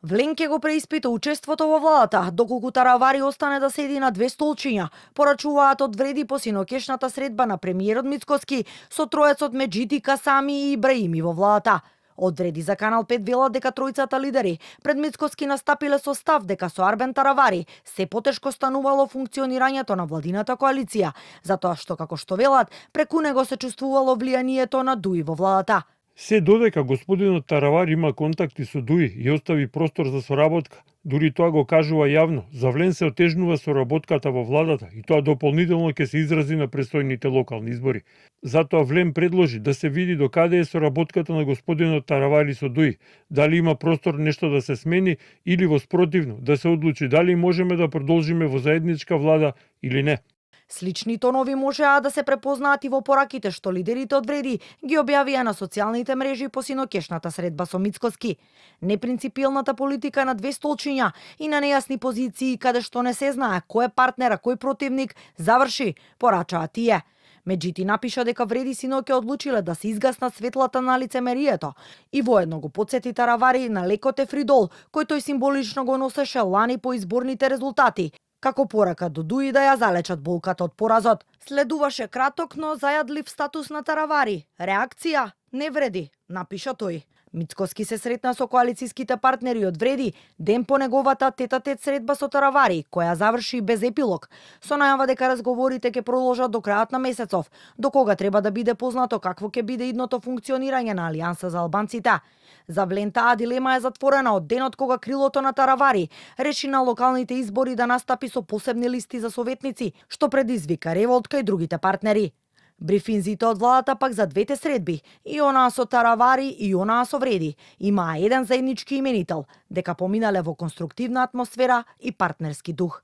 Влен ќе го преиспита учеството во владата, доколку Таравари остане да седи на две столчиња, порачуваат од Вреди по синокешната средба на премиерот Мицкоски со троецот Меджити, Касами и Ибраими во владата. Од Вреди за Канал 5 велат дека тројцата лидери пред Мицкоски настапиле со став дека со Арбен Таравари се потешко станувало функционирањето на владината коалиција, затоа што, како што велат, преку него се чувствувало влијанието на Дуи во владата. Се додека господинот Таравари има контакти со Дуи и остави простор за соработка, дури тоа го кажува јавно, за Влен се отежнува соработката во владата и тоа дополнително ќе се изрази на престојните локални избори. Затоа Влен предложи да се види до каде е соработката на господинот Таравари со Дуи, дали има простор нешто да се смени или воспротивно да се одлучи дали можеме да продолжиме во заедничка влада или не. Слични тонови можеа да се препознаат и во пораките што лидерите од Вреди ги објавија на социјалните мрежи по синокешната средба со Мицкоски. Непринципилната политика на две столчиња и на нејасни позиции каде што не се знае кој е партнер, а кој противник, заврши, порачаа тие. Меджити напиша дека Вреди синоќа одлучиле да се изгаснат светлата на лицемерието и воедно го потсети Таравари на лекот ефридол кој тој символично го носеше лани по изборните резултати, како порака до Дуи да ја залечат болката од поразот. Следуваше краток, но зајадлив статус на Таравари. Реакција не вреди, напиша тој. Мицкоски се сретна со коалицијските партнери од Вреди ден по неговата тет-а-тет средба со Таравари, која заврши без епилог, со најава дека разговорите ќе продолжат до крајот на месецов, до кога треба да биде познато какво ќе биде идното функционирање на Алијанса за албанците. За Влен таа дилема е затворена од денот кога крилото на Таравари реши на локалните избори да настапи со посебни листи за советници, што предизвика револт кај другите партнери. Брифинзите од владата пак за двете средби, и онаа со Таравари и онаа со Вреди, имаа еден заеднички именител, дека поминале во конструктивна атмосфера и партнерски дух.